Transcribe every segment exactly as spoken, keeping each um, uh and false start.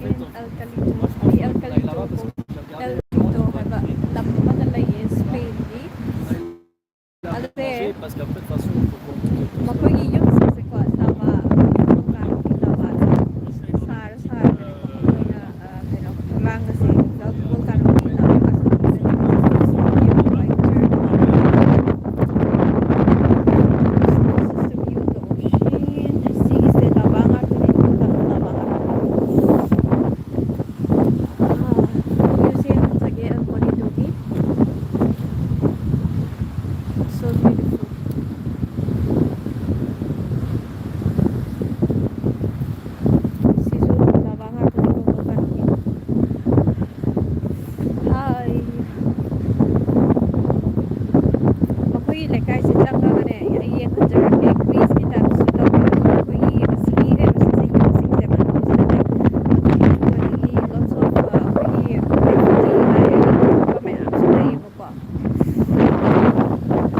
L ꯀꯂꯤꯇꯣ, L ꯀꯂꯤꯇꯣ, L ꯀꯂꯤꯇꯣ ꯍꯥꯏꯕ ꯂꯝ ꯑꯃꯗ ꯂꯩꯌꯦ, ꯁ꯭ꯄꯦꯟꯒꯤ꯫ ꯑꯗꯨꯁꯦ ꯃꯈꯣꯏꯒꯤ ꯌꯨꯝꯁꯤꯡꯁꯦꯀꯣ ꯂꯥꯚꯥ, ꯚꯣꯜꯀꯥꯅꯣꯒꯤ ꯂꯥꯚꯥꯗ ꯁꯥꯔ ꯁꯥꯔꯒꯅꯦꯀꯣ ꯃꯈꯣꯏꯅ, ꯑ, ꯀꯩꯅꯣ, ꯐꯛꯂꯥꯡ ꯑꯁꯦ ꯚꯣꯜꯀꯥꯅꯣꯒꯤ ꯂꯥꯚꯥ ꯉꯥꯛꯇ ꯁꯤꯒꯤꯁꯦ ꯂꯥꯚꯥ ꯉꯥꯛꯇꯅꯦ, ꯚꯣꯜꯀꯥꯅꯣ ꯂꯥꯚꯥ ꯉꯥꯛꯇ꯫ ꯑꯥ, ꯃ꯭ꯌꯨꯖꯤꯌꯝ ꯆꯠꯀꯦ ꯑꯦꯜ ꯀꯣꯂꯤꯗꯣꯒꯤ꯫ So beautiful. ꯁꯤꯁꯨ ꯂꯥꯚꯥ ꯉꯥꯛꯇꯅꯤꯀꯣ ꯚꯣꯜꯀꯥꯅꯣꯒꯤ꯫ ꯍꯥꯏ꯫ ꯃꯈꯣꯏꯒꯤ ꯂꯩꯀꯥꯏꯁꯦ ꯆꯪꯉꯒꯅꯦ, ꯑꯩ ꯌꯦꯡꯍꯟꯖꯔꯛꯀꯦ꯫ ꯒ꯭ꯔꯤꯁꯀꯤ ꯇꯥꯏꯞꯁꯨ ꯇꯧꯋꯦ꯫ ꯑꯗꯨꯒ ꯑꯩꯈꯣꯏꯒꯤ ꯑꯁꯤꯒꯤ ꯀꯩꯅꯣꯁꯤꯡꯁꯦ, ꯌꯨꯝꯁꯤꯡꯁꯦ ꯃꯅꯨꯡꯁꯤꯗꯅꯦ, ꯑꯗꯨꯒꯤ lots of, ꯑ, ꯑꯩꯈꯣꯏꯒꯤ ꯃꯌꯥꯝꯁꯨ ꯂꯩꯌꯦꯕꯀꯣ꯫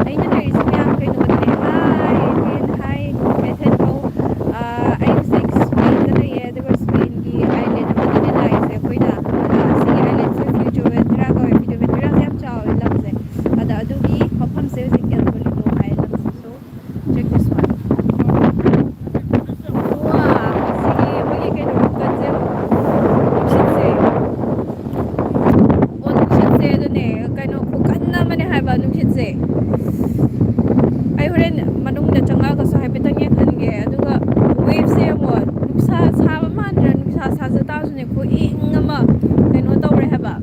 ꯑꯩꯅ ꯂꯩꯔꯤꯁꯦ ꯃꯌꯥꯝ ꯀꯩꯅꯣꯗꯅꯦ꯫ Hi, Ethan, hi, Ethan ꯀꯧ꯫ ꯑ, ꯑꯩ ꯍꯧꯖꯤꯛ ꯁ꯭ꯄꯦꯟꯗ ꯂꯩꯌꯦ, ꯑꯗꯨꯒ ꯁ꯭ꯄꯦꯟꯒꯤ island ꯑꯃꯗꯅꯦ ꯂꯥꯛꯏꯁꯦ ꯑꯩꯈꯣꯏꯅ꯫ ꯑ, ꯁꯤꯒꯤ islandꯁꯦ Fuerteventura ꯀꯧꯋꯦ꯫ Fuerteventura ꯁꯦ ꯌꯥꯝ ꯆꯥꯎꯋꯦ ꯂꯝꯁꯦ꯫ ꯑꯗ ꯑꯗꯨꯒꯤ ꯃꯐꯝꯁꯦ ꯍꯧꯖꯤꯛ El Polito ꯍꯥꯏ ꯂꯝꯁꯦ꯫ So, check this one. ꯋꯥ, ꯁꯤꯒꯤ ꯃꯣꯏꯒꯤ ꯀꯩꯅꯣ ꯀꯟꯁꯦ ꯅꯨꯡꯁꯤꯠꯁꯦ꯫ ꯑꯣ, ꯅꯨꯡꯁꯤꯠꯁꯦ ꯑꯗꯨꯅꯦ, ꯀꯩꯅꯣ ꯈꯨꯀꯟ ꯑꯃꯅꯦ ꯍꯥꯏꯕ ꯅꯨꯡꯁꯤꯠꯁꯦ꯫ ꯑꯩ ꯍꯣꯔꯦꯟ ꯃꯅꯨꯡꯗ ꯆꯪꯉꯛꯑꯒꯁꯨ ꯍꯥꯏꯐꯦꯠꯇꯪ ꯌꯦꯡꯍꯟꯒꯦ꯫ ꯑꯗꯨꯒ waveꯁꯦ ꯌꯦꯡꯉꯣ, ꯅꯨꯡꯁꯥ ꯁꯥꯕ ꯃꯥꯟꯗ꯭ꯔꯥ? ꯅꯨꯡꯁꯥ ꯁꯥꯖ ꯇꯥꯔꯁꯨꯅꯦ, ꯈꯨꯏꯪ ꯑꯃ ꯀꯩꯅꯣ ꯇꯧꯔꯦ ꯍꯥꯏꯕ꯫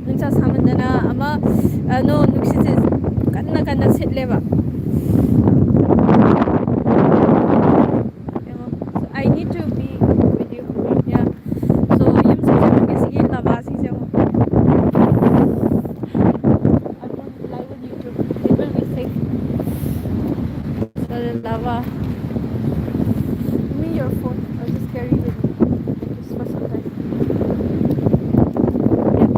ꯅꯨꯡꯁꯥ ꯁꯥꯃꯟꯗꯅ ꯑꯃ, ꯑ, ꯅꯣ, ꯅꯨꯡꯁꯤꯠꯁꯦ ꯀꯟꯅ ꯀꯟꯅ ꯁꯤꯠꯂꯦꯕ꯫ ꯌꯦꯡꯉꯣ꯫ So, I need to be with you. Yeah. So, ꯌꯨꯝꯁꯤꯡꯁꯦ ꯌꯦꯡꯉꯣ, ꯁꯤꯒꯤ ꯂꯥꯚꯥꯁꯤꯡꯁꯦ ꯌꯦꯡꯉꯣ꯫ I won't lie with you too. It will be safe. So, the lava. Give me your phone. I'll just carry with me. Just for some time. Yeah.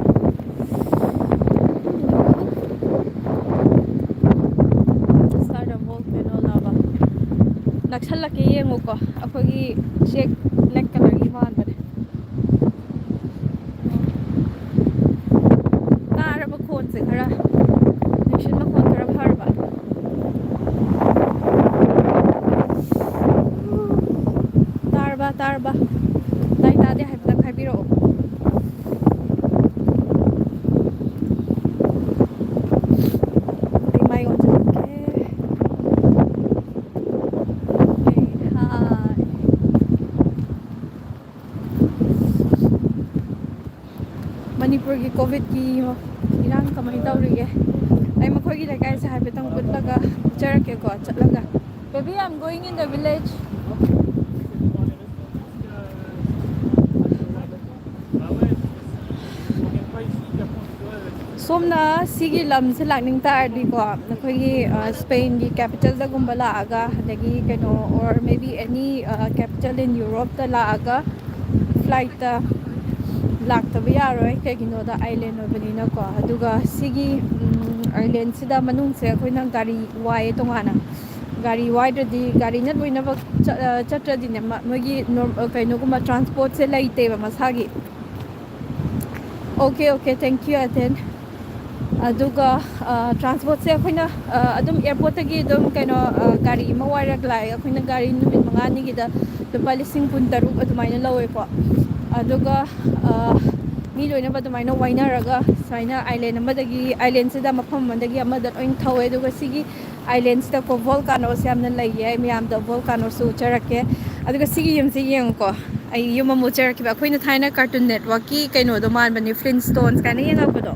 Start a volcano lava. ꯅꯛꯁꯜꯂꯛꯀꯦ ꯌꯦꯡꯉꯨꯀꯣ꯫ ꯑꯩꯈꯣꯏꯒꯤ check black colourꯒꯤ ꯃꯥꯟꯕꯅꯦ꯫ ꯃꯅꯤꯄꯨꯔꯒꯤ ꯀꯣꯚꯤꯗꯀꯤ ꯏꯔꯥꯡ ꯀꯃꯥꯏꯅ ꯇꯧꯔꯤꯒꯦ? ꯑꯩ ꯃꯈꯣꯏꯒꯤ ꯂꯩꯀꯥꯏꯁꯦ ꯍꯥꯏꯐꯦꯠꯇꯪ ꯎꯠꯂꯒ ꯎꯠꯆꯔꯛꯀꯦꯀꯣ, ꯆꯠꯂꯒ꯫ Baby, I'm going in the village. ꯁꯣꯝꯅ ꯁꯤꯒꯤ ꯂꯝꯁꯦ ꯂꯥꯛꯅꯤꯡ ꯇꯥꯔꯗꯤꯀꯣ, ꯑꯩꯈꯣꯏꯒꯤ, ꯑ, ꯁ꯭ꯄꯦꯟꯒꯤ ꯀꯦꯄꯤꯇꯦꯜꯗꯒꯨꯝꯕ ꯂꯥꯛꯑꯒ, ꯑꯗꯒꯤ ꯀꯩꯅꯣ, or maybe any, ꯑ, capital in Europeꯇ ꯂꯥꯛꯑꯒ, ꯐ꯭ꯂꯥꯏꯠꯇ ꯂꯥꯛꯇꯕ ꯌꯥꯔꯣꯏ, ꯀꯩꯒꯤꯅꯣꯗ ꯑꯥꯏꯂꯦꯟ ꯑꯣꯏꯕꯅꯤꯅꯀꯣ꯫ ꯑꯗꯨꯒ ꯁꯤꯒꯤ, ꯎꯝ, ꯑꯥꯏꯂꯦꯟꯁꯤꯗ ꯃꯅꯨꯡꯁꯦ ꯑꯩꯈꯣꯏꯅ ꯒꯥꯔꯤ ꯋꯥꯏꯌꯦ ꯇꯣꯉꯥꯟꯅ꯫ ꯒꯥꯔꯤ ꯋꯥꯏꯗ꯭ꯔꯗꯤ, ꯒꯥꯔꯤꯅ ꯂꯣꯏꯅꯃꯛ ꯆꯠ-, ꯑ, ꯆꯠꯇ꯭ꯔꯗꯤꯅꯦ, ꯃ-, ꯃꯣꯏꯒꯤ ꯅꯣꯔ-, ꯑ, ꯀꯩꯅꯣꯒꯨꯝꯕ, ꯇ꯭ꯔꯥꯟꯁꯄꯣꯔꯠꯁꯦ ꯂꯩꯇꯦꯕ ꯃꯁꯥꯒꯤ꯫ Okay, okay, thank you, Aten. ꯑꯗꯨꯒ, ꯑ, ꯇ꯭ꯔꯥꯟꯁꯄꯣꯔꯠꯁꯦ ꯑꯩꯈꯣꯏꯅ, ꯑ, ꯑꯗꯨꯝ ꯑꯦꯌꯥꯔꯄꯣꯔꯠꯇꯒꯤ ꯑꯗꯨꯝ ꯀꯩꯅꯣ, ꯑ, ꯒꯥꯔꯤ ꯑꯃ ꯋꯥꯏꯔꯒ ꯂꯥꯛꯑꯦ꯫ ꯑꯩꯈꯣꯏꯅ ꯒꯥꯔꯤ ꯅꯨꯃꯤꯠ ꯃꯉꯥꯅꯤꯒꯤꯗ ꯂꯨꯄꯥ ꯂꯤꯁꯤꯡ ꯀꯨꯟ ꯇꯔꯨꯛ ꯑꯗꯨꯃꯥꯏꯅ ꯂꯧꯋꯦꯀꯣ꯫ ꯑꯗꯨꯒ, ꯑ, ꯃꯤ ꯂꯣꯏꯅꯕ ꯑꯗꯨꯃꯥꯏꯅ ꯋꯥꯏꯅꯔꯒ ꯁꯨꯃꯥꯏꯅ ꯑꯥꯏꯂꯦꯟ ꯑꯃꯗꯒꯤ, ꯑꯥꯏꯂꯦꯟꯁꯤꯗ ꯃꯐꯝ ꯑꯃꯗꯒꯤ ꯑꯃꯗ ꯂꯣꯏ ꯊꯧꯋꯦ꯫ ꯑꯗꯨꯒ ꯁꯤꯒꯤ ꯑꯥꯏꯂꯦꯟꯁꯤꯗꯀꯣ ꯚꯣꯜꯀꯥꯅꯣꯁꯦ ꯌꯥꯝꯅ ꯂꯩꯌꯦ꯫ ꯑꯩ ꯃꯌꯥꯝꯗ ꯚꯣꯜꯀꯥꯅꯣꯁꯨ ꯎꯠꯆꯔꯛꯀꯦ꯫ ꯑꯗꯨꯒ ꯁꯤꯒꯤ ꯌꯨꯝꯁꯦ ꯌꯦꯡꯉꯨꯀꯣ꯫ ꯑꯩ ꯌꯨꯝ ꯑꯃ ꯎꯠꯆꯔꯛꯈꯤꯕ꯫ ꯑꯩꯈꯣꯏꯅ ꯊꯥꯏꯅ Cartoon Networkꯀꯤ ꯀꯩꯅꯣꯗꯣ ꯃꯥꯟꯕꯅꯦ, Flintstones ꯀꯥꯏꯅ ꯌꯦꯡꯉꯛꯄꯗꯣ,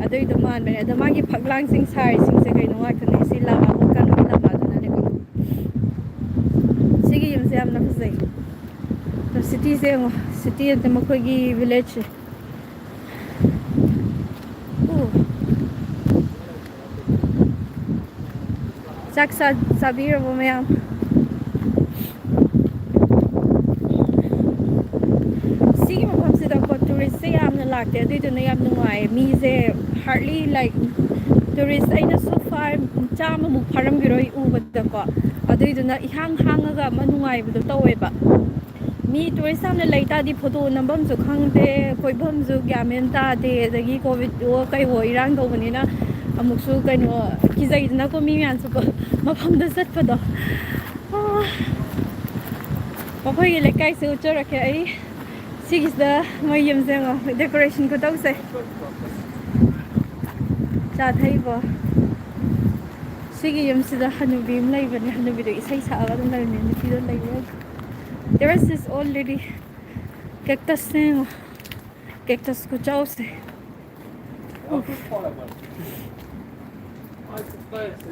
ꯑꯗꯨꯏꯗꯣ ꯃꯥꯟꯕꯅꯦ꯫ ꯑꯗꯣ ꯃꯥꯒꯤ ꯐꯛꯂꯥꯡꯁꯤꯡ ꯁꯥꯔꯤꯁꯤꯡꯁꯦ ꯀꯩꯅꯣ ꯉꯥꯛꯇꯅꯦ, ꯁꯤ ꯂꯥꯚꯥ ꯚꯣꯜꯀꯥꯅꯣꯒꯤ ꯂꯥꯚꯥꯗꯨꯅꯅꯦꯀꯣ꯫ ꯁꯤꯒꯤ ꯌꯨꯝꯁꯦ ꯌꯥꯝꯅ ꯐꯖꯩ꯫ ꯑꯗꯣ ꯁꯤꯇꯤꯁꯦ ꯌꯦꯡꯉꯣ, ꯁꯤꯇꯤ ꯅꯠꯇꯦ, ꯃꯈꯣꯏꯒꯤ ꯚꯤꯂꯦꯖꯁꯦ꯫ ꯎ꯫ ꯆꯥꯛ ꯆꯥ-, ꯆꯥꯕꯤꯔꯕꯣ ꯃꯌꯥꯝ? ꯁꯤꯒꯤ ꯃꯐꯝꯁꯤꯗꯀꯣ ꯇꯨꯔꯤꯁꯁꯦ ꯌꯥꯝꯅ ꯂꯥꯛꯇꯦ, ꯑꯗꯨꯏꯗꯨꯅ ꯌꯥꯝ ꯅꯨꯡꯉꯥꯏꯌꯦ꯫ ꯃꯤꯁꯦ hardly, like, ꯇꯨꯔꯤꯁ ꯑꯩꯅ so far ꯆꯥꯝꯃꯃꯨꯛ ꯐꯥꯔꯝꯈꯤꯔꯣꯏ ꯎꯕꯗꯀꯣ, ꯑꯗꯨꯏꯗꯨꯅ ꯏꯍꯥꯡ ꯍꯥꯡꯉꯒ ꯑꯃ ꯅꯨꯡꯉꯥꯏꯕꯗꯣ ꯇꯧꯋꯦꯕ꯫ ꯃꯤ ꯇꯨꯔꯤꯁ ꯌꯥꯝꯅ ꯂꯩ ꯇꯥꯔꯗꯤ ꯐꯣꯇꯣ ꯅꯝꯐꯝꯁꯨ ꯈꯪꯗꯦ, ꯀꯣꯏꯐꯝꯁꯨ ꯒ꯭ꯌꯥꯟ ꯃꯦꯟ ꯇꯥꯗꯦ, ꯑꯗꯒꯤ ꯀꯣꯚꯤꯗ ꯀꯩꯋꯣ ꯏꯔꯥꯡ ꯇꯧꯕꯅꯤꯅ ꯑꯃꯨꯛꯁꯨ ꯀꯩꯅꯣ ꯀꯤꯖꯩꯗꯅꯀꯣ ꯃꯤ ꯃꯌꯥꯝꯁꯨꯀꯣ ꯃꯐꯝꯗ ꯆꯠꯄꯗꯣ꯫ ꯑꯥ, ꯃꯈꯣꯏꯒꯤ ꯂꯩꯀꯥꯏꯁꯦ ꯎꯠꯆꯔꯛꯀꯦ ꯑꯩ꯫ ꯁꯤꯒꯤꯁꯤꯗ ꯃꯣꯏ ꯌꯨꯝꯁꯦ ꯌꯦꯡꯉꯣ, decoration ꯈꯨꯇꯧꯁꯦ꯫ ꯆꯥ ꯊꯛꯏꯕꯣ? ꯁꯤꯒꯤ ꯌꯨꯝꯁꯤꯗ ꯍꯅꯨꯕꯤ ꯑꯃ ꯂꯩꯕꯅꯦ, ꯍꯅꯨꯕꯤꯗꯣ ꯏꯁꯩ ꯁꯛꯑꯒ ꯑꯗꯨꯝ ꯂꯩꯕꯅꯦ, ꯅꯨꯄꯤꯗꯣ ꯂꯩꯔꯦ꯫ There is this old lady. Cactus ꯁꯦ ꯌꯦꯡꯉꯣ꯫ Cactus ꯈꯨꯆꯥꯎꯁꯦ꯫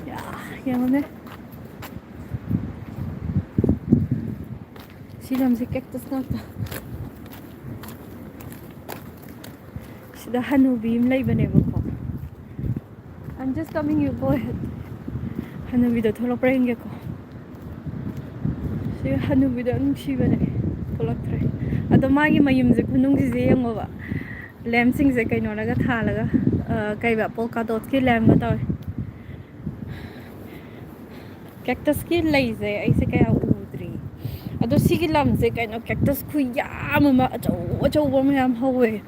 ꯌꯥ, ꯌꯦꯡꯉꯨꯅꯦ꯫ ꯁꯤ ꯂꯝꯁꯦ cactus ꯉꯥꯛꯇ꯫ ꯁꯤꯗ ꯍꯅꯨꯕꯤ ꯑꯃ ꯂꯩꯕꯅꯦꯕꯀꯣ꯫ I'm just coming, you go ahead. ꯍꯅꯨꯕꯤꯗꯣ ꯊꯣꯛꯂꯛꯄ꯭ꯔꯥ ꯌꯦꯡꯒꯦꯀꯣ꯫ ꯁꯤ ꯍꯅꯨꯕꯤꯗꯣ ꯌꯥꯝ ꯅꯨꯡꯁꯤꯕꯅꯦ꯫ ꯊꯣꯛꯂꯛꯇ꯭ꯔꯦ꯫ ꯑꯗꯣ ꯃꯥꯒꯤ ꯃꯌꯨꯝꯁꯦ ꯈꯨꯅꯨꯡꯁꯤꯁꯦ ꯌꯦꯡꯉꯣꯕ꯫ Lampꯁꯤꯡꯁꯦ ꯀꯩꯅꯣꯅꯒ ꯊꯥꯜꯂꯒ, ꯑ, ꯀꯩꯕ, polka dotꯀꯤ lampꯒ ꯇꯧꯋꯦ꯫ Cactusꯀꯤ ꯂꯩꯁꯦ ꯑꯩꯁꯦ ꯀꯌꯥ ꯎꯗ꯭ꯔꯤ꯫ ꯑꯗꯣ ꯁꯤꯒꯤ ꯂꯝꯁꯦ ꯀꯩꯅꯣ cactus ꯈꯨꯌꯥꯝ ꯑꯃ, ꯑꯆꯧ ꯑꯆꯧꯕ ꯃꯌꯥꯝ ꯍꯧꯋꯦ꯫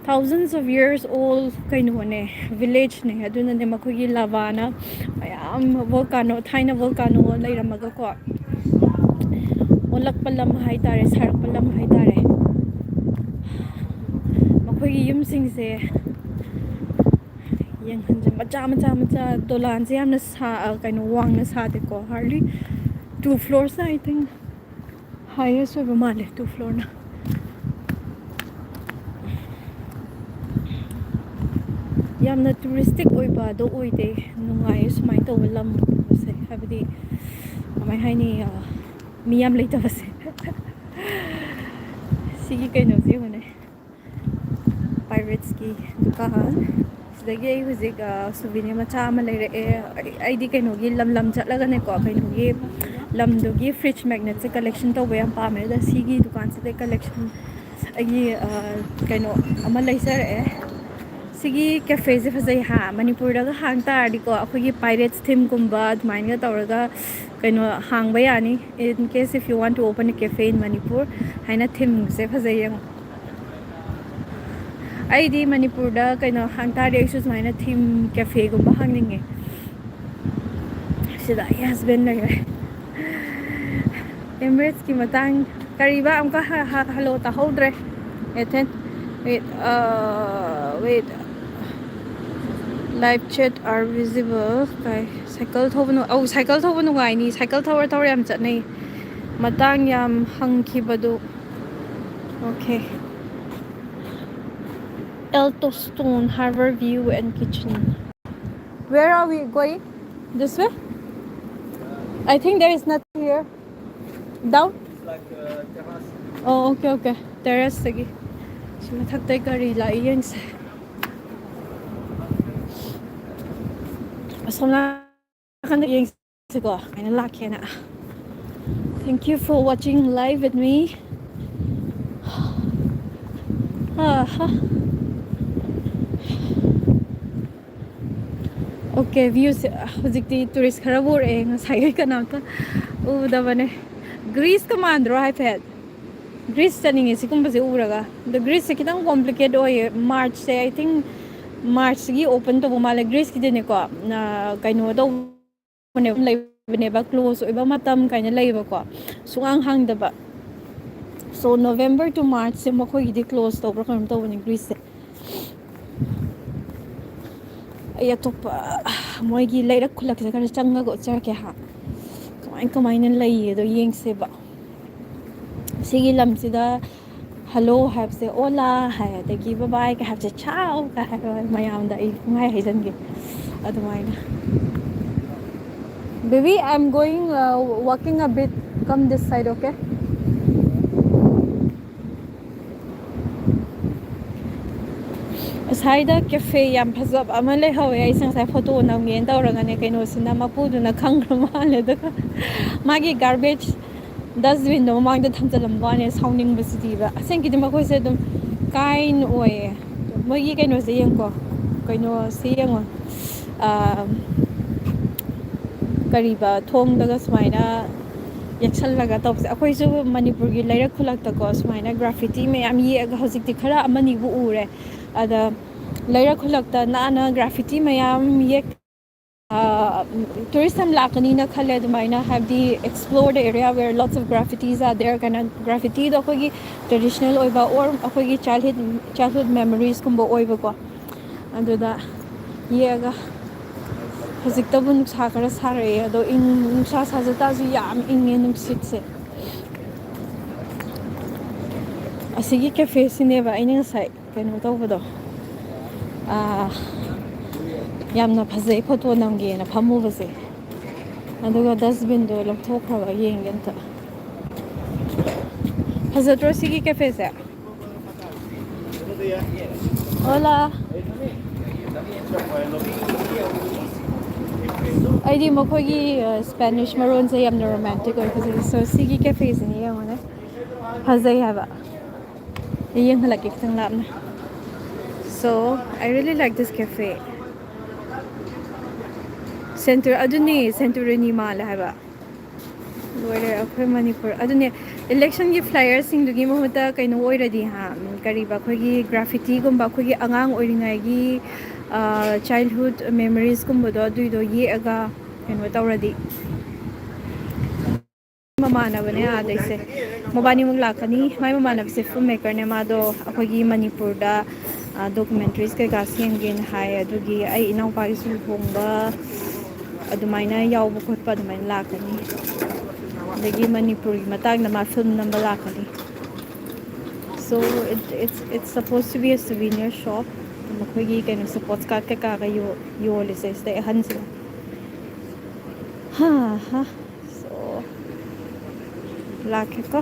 Thousands of years old ꯀꯩꯅꯣꯅꯦ, villageꯅꯦ꯫ ꯑꯗꯨꯅꯅꯦ ꯃꯈꯣꯏꯒꯤ lavaꯅ ꯃꯌꯥꯝ, volcano, ꯊꯥꯏꯅ volcano ꯂꯩꯔꯝꯃꯒꯀꯣ, ꯑꯣꯜꯂꯛꯄ ꯂꯝ ꯍꯥꯏꯇꯥꯔꯦ, ꯁꯥꯔꯛꯄ ꯂꯝ ꯍꯥꯏꯇꯥꯔꯦ꯫ ꯃꯈꯣꯏꯒꯤ ꯌꯨꯝꯁꯤꯡꯁꯦ ꯌꯦꯡꯍꯟꯁꯦ, ꯃꯆꯥ ꯃꯆꯥ ꯃꯆꯥ, ꯗꯣꯂꯥꯟꯁꯦ ꯌꯥꯝꯅ ꯁꯥ-, ꯑ, ꯀꯩꯅꯣ, ꯋꯥꯡꯅ ꯁꯥꯗꯦꯀꯣ, hardly two floors, I think, highest ꯑꯣꯏꯕ ꯃꯥꯜꯂꯦ, two floorꯅ꯫ ꯌꯥꯝꯅ touristic ꯑꯣꯏꯕ ꯑꯗꯣ ꯑꯣꯏꯗꯦ꯫ ꯅꯨꯡꯉꯥꯏꯌꯦ ꯁꯨꯃꯥꯏꯅ ꯇꯧꯕ ꯂꯝꯁꯦ, ꯍꯥꯏꯕꯗꯤ, ꯀꯃꯥꯏ ꯍꯥꯏꯅꯤ, ꯑ, ꯃꯤ ꯌꯥꯝ ꯂꯩꯇꯕꯁꯦ꯫ ꯁꯤꯒꯤ ꯀꯩꯅꯣꯁꯦ ꯌꯦꯡꯉꯨꯅꯦ, Piratesꯀꯤ ꯗꯨꯀꯥꯟ꯫ ꯁꯤꯗꯒꯤ ꯑꯩ ꯍꯧꯖꯤꯛ, ꯑ, souvenir ꯃꯆꯥ ꯑꯃ ꯂꯩꯔꯛꯑꯦ꯫ ꯑꯩ, ꯑꯩꯗꯤ ꯀꯩꯅꯣꯒꯤ ꯂꯝ ꯂꯝ ꯆꯠꯂꯒꯅꯦꯀꯣ, ꯀꯩꯅꯣꯒꯤ ꯂꯝꯗꯨꯒꯤ fridge magnetꯁꯦ collection ꯇꯧꯕ ꯌꯥꯝ ꯄꯥꯝꯃꯦ꯫ ꯑꯗ ꯁꯤꯒꯤ ꯗꯨꯀꯥꯟꯁꯤꯗꯩ collection ꯑꯩꯒꯤ, ꯑ, ꯀꯩꯅꯣ ꯑꯃ ꯂꯩꯖꯔꯛꯑꯦ꯫ ꯁꯤꯒꯤ cafeꯁꯦ ꯐꯖꯩ ꯍꯥ, ꯃꯅꯤꯄꯨꯔꯗꯒ ꯍꯥꯡ ꯇꯥꯔꯗꯤꯀꯣ, ꯑꯩꯈꯣꯏꯒꯤ Pirates themeꯒꯨꯝꯕ ꯑꯗꯨꯃꯥꯏꯅꯒ ꯇꯧꯔꯒ ꯀꯩꯅꯣ ꯍꯥꯡꯕ ꯌꯥꯅꯤ, "In case if you want to open a cafe in Manipur" ꯍꯥꯏꯅ themeꯁꯦ ꯐꯖꯩ ꯌꯦꯡꯉꯣ꯫ ꯑꯩꯗꯤ ꯃꯅꯤꯄꯨꯔꯗ ꯀꯩꯅꯣ ꯍꯥꯡ ꯇꯥꯔꯗꯤ ꯑꯩꯁꯨ ꯁꯨꯃꯥꯏꯅ theme cafeꯒꯨꯝꯕ ꯍꯥꯡꯅꯤꯡꯉꯦ꯫ ꯁꯤꯗ ꯑꯩꯒꯤ husband ꯂꯩꯔꯦ꯫ Emiratesꯀꯤ ꯃꯇꯥꯡ ꯀꯔꯤꯕ ꯑꯃꯨꯛꯀ ꯍ-, ꯍ-, hello ꯇꯥꯍꯧꯗ꯭ꯔꯦ꯫ Ethan, wait, uh, wait. Live chat are visible. ꯀꯥꯏ, cycle ꯊꯧꯕ ꯅꯨ-, ꯑꯧ, cycle ꯊꯧꯕ ꯅꯨꯡꯉꯥꯏꯅꯤ꯫ Cycle ꯊꯧꯔ ꯊꯧꯔ ꯌꯥꯝ ꯆꯠꯅꯩ꯫ ꯃꯇꯥꯡ ꯌꯥꯝ ꯍꯪꯈꯤꯕꯗꯨ꯫ Okay. Elphinstone Harbor View and Kitchen. Where are we going? This way? I think there is nothing here. Down? It's like a terrace. Oh, okay, okay. Terrace ꯇꯒꯤ꯫ ꯁꯤ ꯃꯊꯛꯇꯩ ꯒꯥꯔꯤ ꯂꯥꯛꯏ ꯌꯦꯡꯁꯦ꯫ ꯑꯁꯣꯝ ꯅꯥꯀꯟꯗ ꯌꯦꯡꯁꯤꯀꯣ, ꯀꯃꯥꯏꯅ ꯂꯥꯛꯀꯦꯅ꯫ Thank you for watching live with me. ꯑꯥ ꯍꯥ꯫ Okay, view ꯁꯦ ꯍꯧꯖꯤꯛꯇꯤ tourist ꯈꯔ ꯎꯔꯛꯑꯦ, ꯉꯁꯥꯏꯒꯩ ꯀꯅꯥꯝꯇ ꯎꯗꯕꯅꯦ꯫ Greece ꯀ ꯃꯥꯟꯗ꯭ꯔꯣ ꯍꯥꯏꯐꯦꯠ? Greece ꯆꯠꯅꯤꯡꯉꯦ ꯁꯤꯒꯨꯝꯕꯁꯦ ꯎꯔꯒ꯫ ꯑꯗꯣ Greece ꯁꯦ ꯈꯤꯇꯪ complicated ꯑꯣꯏꯌꯦ꯫ March say, I think March ꯀꯤ open ꯇꯧꯕ ꯃꯥꯜꯂꯦ Greece ꯀꯤꯗꯤꯅꯦꯀꯣ꯫ ꯑ, ꯀꯩꯅꯣ ꯇꯧꯕꯅꯦꯕ, ꯂꯩꯕꯅꯦꯕ, close ꯑꯣꯏꯕ ꯃꯇꯝ ꯀꯥꯏꯅ ꯂꯩꯌꯦꯕꯀꯣ, ꯁꯨꯡꯍꯥꯡ ꯍꯥꯡꯗꯕ꯫ So November to March say ꯃꯈꯣꯏꯒꯤꯗꯤ close ꯇꯧꯕ꯭ꯔꯥ ꯀꯩꯅꯣꯝ ꯇꯧꯕꯅꯦ Greece ꯁꯦ꯫ ꯑꯩ ꯑꯇꯣꯞꯄ ꯃꯣꯏꯒꯤ ꯂꯩꯔꯛ ꯈꯨꯜꯂꯛꯁꯤꯗ ꯈꯔ ꯆꯪꯉꯒ ꯎꯠꯆꯔꯛꯀꯦ ꯍꯥ, ꯀꯃꯥꯏ ꯀꯃꯥꯏꯅ ꯂꯩꯌꯦꯗꯣ ꯌꯦꯡꯁꯦꯕ꯫ ꯁꯤꯒꯤ ꯂꯝꯁꯤꯗ hello ꯍꯥꯏꯕꯁꯦ hola ꯍꯥꯏ, ꯑꯗꯒꯤ bye bye ꯀ ꯍꯥꯏꯕꯁꯦ ciao ꯀ ꯍꯥꯏꯕ ꯃꯌꯥꯝꯗ ꯑꯩ ꯄꯨꯡꯍꯥꯏ ꯍꯥꯏꯖꯟꯒꯦ ꯑꯗꯨꯃꯥꯏꯅ꯫ Baby, I'm going, uh, walking a bit. Come this side, okay? ꯑꯁꯥꯏꯗ cafe ꯌꯥꯝ ꯐꯖꯕ ꯑꯃ ꯂꯩꯍꯧꯋꯦ꯫ ꯑꯩꯁꯦ ꯉꯁꯥꯏ photo ꯅꯝꯒꯦꯅ ꯇꯧꯔꯒꯅꯦ, ꯀꯩꯅꯣꯁꯤꯅ, ꯃꯄꯨꯗꯨꯅ ꯈꯪꯈ꯭ꯔ ꯃꯥꯜꯂꯦ꯫ ꯑꯗꯨꯒ ꯃꯥꯒꯤ garbage dustbin ꯗꯣ ꯃꯃꯥꯡꯗ ꯊꯝꯖꯤꯜꯂꯝꯕ ꯋꯥꯅꯦ, ꯁꯥꯎꯅꯤꯡꯕꯁꯤꯗꯤꯕ꯫ ꯑꯁꯦꯡꯀꯤꯗꯤ ꯃꯈꯣꯏꯁꯦ ꯑꯗꯨꯝ kind ꯑꯣꯏꯌꯦ꯫ ꯃꯣꯏꯒꯤ ꯀꯩꯅꯣꯁꯦ ꯌꯦꯡꯀꯣ, ꯀꯩꯅꯣꯁꯦ ꯌꯦꯡꯉꯣ, ꯑꯥ, ꯀꯔꯤꯕ, ꯊꯣꯡꯗꯒ ꯁꯨꯃꯥꯏꯅ ꯌꯦꯛꯁꯜꯂꯒ ꯇꯧꯕꯁꯦ꯫ ꯑꯩꯈꯣꯏꯁꯨ ꯃꯅꯤꯄꯨꯔꯒꯤ ꯂꯩꯔꯛ ꯈꯨꯜꯂꯛꯇꯀꯣ ꯁꯨꯃꯥꯏꯅ graffiti ꯃꯌꯥꯝ ꯌꯦꯛꯑꯒ, ꯍꯧꯖꯤꯛꯇꯤ ꯈꯔ ꯑꯃꯅꯤꯕꯨ ꯎꯔꯦ꯫ ꯑꯗ ꯂꯩꯔꯛ ꯈꯨꯜꯂꯛꯇ ꯅꯥꯟꯅ graffiti ꯃꯌꯥꯝ ꯌꯦꯛ-, ꯑ, tourist ꯌꯥꯝ ꯂꯥꯛꯀꯅꯤꯅ ꯈꯜꯂꯦ ꯑꯗꯨꯃꯥꯏꯅ, ꯍꯥꯏꯕꯗꯤ explore the area where lots of graffitis are there ꯀꯥꯏꯅ꯫ Graffiti ꯗꯣ ꯑꯩꯈꯣꯏꯒꯤ traditional ꯑꯣꯏꯕ or ꯑꯩꯈꯣꯏꯒꯤ childhood, childhood memories ꯀꯨꯝꯕ ꯑꯣꯏꯕꯀꯣ꯫ ꯑꯗꯨꯗ ꯌꯦꯛꯑꯒ, ꯍꯧꯖꯤꯛꯇꯕꯨ ꯅꯨꯡꯁꯥ ꯈꯔ ꯁꯥꯔꯛꯑꯦ, ꯑꯗꯣ ꯏꯪ-, ꯅꯨꯡꯁꯥ ꯁꯥꯖ ꯇꯥꯔꯁꯨ ꯌꯥꯝ ꯏꯪꯉꯦ ꯅꯨꯡꯁꯤꯠꯁꯦ꯫ ꯑꯁꯤꯒꯤ ꯀꯦꯐꯦꯁꯤꯅꯦꯕ ꯑꯩꯅ ꯉꯁꯥꯏ ꯀꯩꯅꯣ ꯇꯧꯕꯗꯣ, ꯑꯥ, ꯌꯥꯝꯅ ꯐꯖꯩ ꯐꯣꯇꯣ ꯅꯝꯒꯦꯅ ꯐꯝꯃꯨꯕꯁꯦ꯫ ꯑꯗꯨꯒ ꯗꯁꯕꯤꯟꯗꯣ ꯂꯧꯊꯣꯛꯈ꯭ꯔꯕ, ꯌꯦꯡꯒꯦ ꯑꯝꯇ꯫ ꯐꯖꯗ꯭ꯔꯣ ꯁꯤꯒꯤ ꯀꯦꯐꯦꯁꯦ? Hola. ꯑꯩꯗꯤ ꯃꯈꯣꯏꯒꯤ, ꯑ, ꯁ꯭ꯄꯦꯅꯤꯁ ꯃꯔꯣꯟꯁꯦ ꯌꯥꯝꯅ ꯔꯣꯃꯥꯟꯇꯤꯛ ꯑꯣꯏ, ꯐꯖꯩ꯫ So, ꯁꯤꯒꯤ ꯀꯦꯐꯦꯁꯤꯅ ꯌꯦꯡꯉꯨꯅꯦ, ꯐꯖꯩ ꯍꯥꯏꯕ꯫ ꯑꯩ ꯌꯦꯡꯍꯜꯂꯛꯀꯦ ꯈꯤꯇꯪ ꯂꯥꯞꯅ꯫ So, I really like this cafe. ꯁꯦꯟꯇꯨ-, ꯑꯗꯨꯅꯤ, ꯁꯦꯟꯇꯨꯔꯤꯅꯤ ꯃꯥꯜꯂꯦ ꯍꯥꯏꯕ꯫ ꯂꯣꯏꯔꯦ ꯑꯩꯈꯣꯏ ꯃꯅꯤꯄꯨꯔ꯫ ꯑꯗꯨꯅꯦ, ꯏꯂꯦꯛꯁꯟꯒꯤ ꯐ꯭ꯂꯥꯏꯌꯔꯁꯤꯡꯗꯨꯒꯤ ꯃꯍꯨꯠꯇ ꯀꯩꯅꯣ ꯑꯣꯏꯔꯗꯤ ꯍꯥ, ꯎꯝ, ꯀꯔꯤꯕ, ꯑꯩꯈꯣꯏꯒꯤ ꯒ꯭ꯔꯥꯐꯤꯇꯤꯒꯨꯝꯕ, ꯑꯩꯈꯣꯏꯒꯤ ꯑꯉꯥꯡ ꯑꯣꯏꯔꯤꯉꯩꯒꯤ, ꯑ, ꯆꯥꯏꯜꯍꯨꯗ ꯃꯦꯃꯣꯔꯤꯁꯀꯨꯝꯕꯗꯣ, ꯑꯗꯨꯏꯗꯣ ꯌꯦꯛꯑꯒ ꯀꯩꯅꯣ ꯇꯧꯔꯗꯤ꯫ ꯃꯃꯥꯟꯅꯕꯅꯦ ꯑꯥꯗꯩꯁꯦ, ꯃꯕꯥꯅꯤꯃꯛ ꯂꯥꯛꯀꯅꯤ꯫ ꯃꯥꯏ ꯃꯃꯥꯟꯅꯕꯁꯦ ꯐꯤꯜꯝ ꯃꯦꯀꯔꯅꯦ꯫ ꯃꯥꯗꯣ ꯑꯩꯈꯣꯏꯒꯤ ꯃꯅꯤꯄꯨꯔꯗ, ꯑ, ꯗꯣꯀꯨꯃꯦꯟꯇꯔꯤꯁ ꯀꯩꯀꯥ ꯁꯦꯝꯒꯦꯅ ꯍꯥꯏ꯫ ꯑꯗꯨꯒꯤ ꯑꯩ ꯏꯅꯥꯎꯄꯥꯒꯤꯁꯨ ꯂꯨꯍꯣꯡꯕ ꯑꯗꯨꯃꯥꯏꯅ ꯌꯥꯎꯕ ꯈꯣꯠꯄ ꯑꯗꯨꯃꯥꯏꯅ ꯂꯥꯛꯀꯅꯤ꯫ ꯑꯗꯒꯤ ꯃꯅꯤꯄꯨꯔꯒꯤ ꯃꯇꯥꯡꯗ ꯃꯥ ꯐꯤꯜꯝ ꯅꯝꯕ ꯂꯥꯛꯀꯅꯤ꯫ So, it, it's, it's supposed to be a souvenir shop. ꯃꯈꯣꯏꯒꯤ ꯀꯩꯅꯣꯁꯦ, ꯄꯣꯁꯀꯥꯔꯠ ꯀꯩꯀꯥꯒ ꯌꯣ-, ꯌꯣꯜꯂꯤꯁꯦ ꯁꯤꯗꯩ ꯑꯍꯟꯁꯤꯅ꯫ ꯍꯥ, ꯍꯥ꯫ So, ꯂꯥꯛꯀꯦꯀꯣ꯫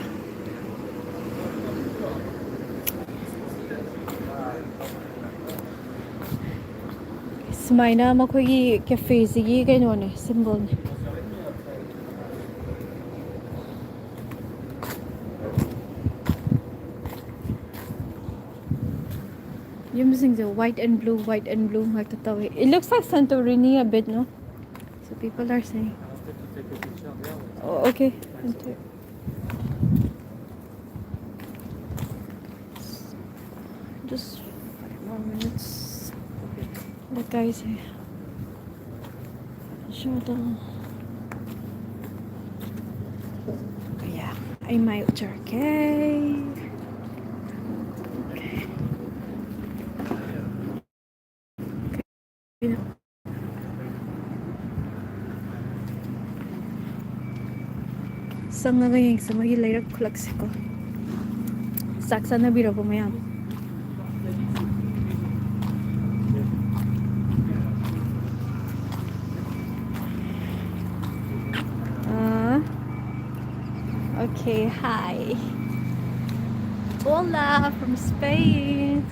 ꯁꯨꯃꯥꯏꯅ ꯃꯈꯣꯏꯒꯤ ꯀꯦꯐꯦꯁꯤꯒꯤ ꯀꯩꯅꯣꯅꯦ, ꯁꯤꯝꯕꯣꯜꯅꯦ꯫ ꯌꯨꯝꯁꯤꯡꯁꯦ white and blue, white and blue ꯉꯥꯛꯇ ꯇꯧꯋꯦ꯫ It looks like Santorini a bit, no? So people are saying. Oh, okay. I'll take just five more minutes. ꯂꯩꯀꯥꯏꯁꯦ꯫ Shut down. ꯀꯌꯥ? ꯑꯩ ꯃꯥꯏ ꯎꯠꯆꯔꯛꯀꯦ꯫ Okay. ꯆꯪꯉꯒ ꯌꯦꯡꯁꯦ ꯃꯣꯏꯒꯤ ꯂꯩꯔꯛ ꯈꯨꯂꯛꯁꯦꯀꯣ꯫ ꯆꯥꯛ ꯆꯥꯅꯕꯤꯔꯕꯣ ꯃꯌꯥꯝ? ꯑꯥ, okay, hi. Hola from Spain.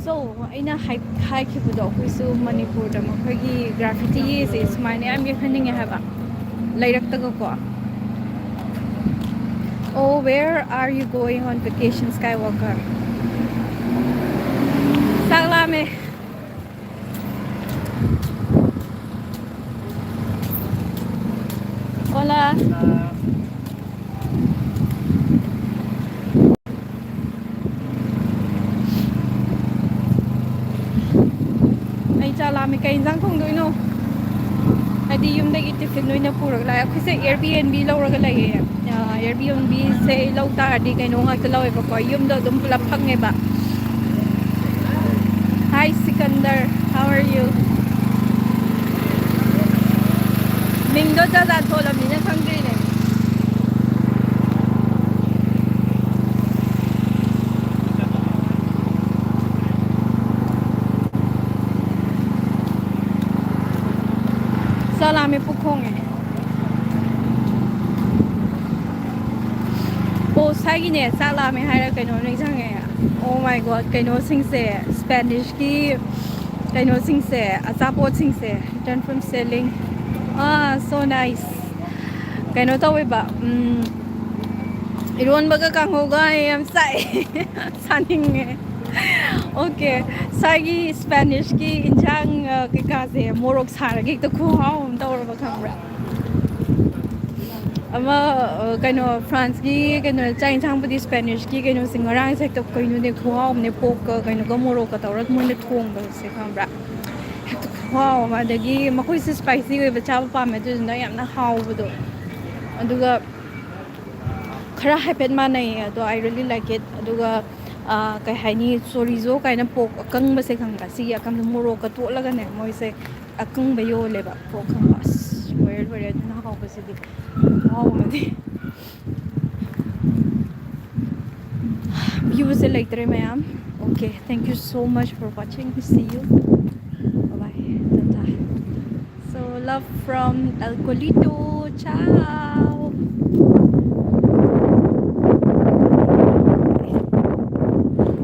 So, ꯑꯩꯅ ꯍꯥꯏ-, ꯍꯥꯏꯈꯤꯕꯗꯣ, ꯑꯩꯈꯣꯏꯁꯨ ꯃꯅꯤꯄꯨꯔꯗ ꯃꯈꯣꯏꯒꯤ graffiti ꯌꯦꯛꯏꯁꯦ ꯁꯨꯃꯥꯏꯅ ꯌꯥꯝ ꯌꯦꯛꯍꯟꯅꯤꯡꯉꯦ ꯍꯥꯏꯕ, ꯂꯩꯔꯛꯇꯒꯀꯣ꯫ Oh, where are you going on vacation, Skywalker? ꯆꯥꯛ ꯂꯥꯝꯃꯦ꯫ Hola. ꯑꯩ ꯆꯥꯛ ꯂꯥꯝꯃꯦ꯫ ꯀꯩ ꯏꯟꯖꯥꯡ ꯊꯣꯡꯗꯣꯏꯅꯣ? ꯍꯥꯏꯗꯤ ꯌꯨꯝꯗꯒꯤ tiffin ꯑꯣꯏꯅ ꯄꯨꯔꯒ ꯂꯥꯛꯑꯦ꯫ ꯑꯩꯈꯣꯏꯁꯦ Airbnb ꯂꯧꯔꯒ ꯂꯩꯌꯦ꯫ ꯑ, Airbnb ꯁꯦ ꯂꯧ ꯇꯥꯔꯗꯤ ꯀꯩꯅꯣ ꯉꯥꯛꯇ ꯂꯧꯋꯦꯕꯀꯣ, ꯌꯨꯝꯗꯣ ꯑꯗꯨꯝ ꯄꯨꯂꯞ ꯐꯪꯉꯦꯕ꯫ Hi Sikandar, how are you? ꯃꯤꯡꯗꯣ ꯖꯥꯠ ꯖꯥꯠ ꯊꯣꯜꯂꯕꯅꯤꯅ ꯈꯪꯗ꯭ꯔꯤꯅꯦ꯫ ꯆꯥꯛ ꯂꯥꯝꯃꯦ, ꯄꯨꯛ ꯈꯣꯡꯉꯦ꯫ ꯑꯣ, ꯁ꯭ꯋꯥꯏꯒꯤꯅꯦ, ꯆꯥꯛ ꯂꯥꯝꯃꯦ ꯍꯥꯏꯔ ꯀꯩꯅꯣ ꯅꯤꯡꯁꯤꯡꯉꯦ꯫ Oh my God, ꯀꯩꯅꯣꯁꯤꯡꯁꯦ, Spanish ꯀꯤ ꯀꯩꯅꯣꯁꯤꯡꯁꯦ, ꯑꯆꯥꯄꯣꯠꯁꯤꯡꯁꯦ, return from selling. Ah, so nice. ꯀꯩꯅꯣ ꯇꯧꯋꯦꯕ, ꯎꯝ, ꯏꯔꯣꯟꯕꯒ ꯀꯥꯡꯍꯧꯒ ꯌꯥꯝ ꯆꯥꯏ꯫ ꯆꯥꯅꯤꯡꯉꯦ꯫ Okay, ꯁ꯭ꯋꯥꯏꯒꯤ Spanish ꯀꯤ ꯏꯟꯁꯥꯡ, ꯑ, ꯀꯩꯀꯥꯁꯦ ꯃꯣꯔꯣꯛ ꯁꯥꯔꯒ ꯍꯦꯛꯇ ꯈꯨꯍꯥꯎ ꯑꯃ ꯇꯧꯔꯕ, ꯈꯪꯕ꯭ꯔꯥ? ꯑꯃ, ꯑ, ꯀꯩꯅꯣ, France ꯀꯤ ꯀꯩꯅꯣ, ꯆꯥꯛ ꯏꯟꯁꯥꯡꯕꯨꯗꯤ Spanish ꯀꯤ ꯀꯩꯅꯣꯁꯦ ꯉꯔꯥꯡꯁꯦ ꯍꯦꯛꯇ ꯀꯩꯅꯣꯅꯦ, ꯈꯨꯍꯥꯎ ꯑꯃꯅꯦ, pork ꯀ ꯀꯩꯅꯣꯒ ꯃꯣꯔꯣꯛꯀ ꯇꯧꯔꯒ ꯃꯣꯏꯅ ꯊꯣꯡꯕꯁꯦ, ꯈꯪꯕ꯭ꯔꯥ? ꯍꯦꯛꯇ ꯈꯨꯍꯥꯎ ꯑꯃ꯫ ꯑꯗꯒꯤ ꯃꯈꯣꯏꯁꯦ spicy ꯑꯣꯏꯕ ꯆꯥꯕ ꯄꯥꯝꯃꯦ, ꯑꯗꯨꯗꯨꯅ ꯌꯥꯝꯅ ꯍꯥꯎꯕꯗꯣ꯫ ꯑꯗꯨꯒ ꯈꯔ ꯍꯥꯏꯐꯦꯠ ꯃꯥꯟꯅꯩꯌꯦ, ꯑꯗꯣ I really like it꯫ ꯑꯗꯨꯒ, ꯑ, ꯀꯩ ꯍꯥꯏꯅꯤ, chorizo ꯀꯥꯏꯅ pork ꯑꯀꯪꯕꯁꯦ, ꯈꯪꯕ꯭ꯔꯥ? ꯁꯤꯒꯤ ꯑꯀꯪꯕ ꯃꯣꯔꯣꯛꯀ ꯇꯣꯠꯂꯒꯅꯦ, ꯃꯣꯏꯁꯦ ꯑꯀꯪꯕ ꯌꯣꯜꯂꯦꯕ꯫ ꯄꯣꯛ ꯈꯪꯕ꯫ ꯑꯁ, ꯂꯣꯏꯔꯦ, ꯂꯣꯏꯔꯦ꯫ ꯑꯗꯨꯅ ꯍꯥꯎꯕꯁꯤꯗꯤ꯫ ꯈꯨꯍꯥꯎ ꯑꯃꯗꯤ꯫ Viewꯁꯦ ꯂꯩꯇ꯭ꯔꯦ ꯃꯌꯥꯝ꯫ Okay, thank you so much for watching. See you. Bye bye. Tata. So, love from El Colito. Ciao.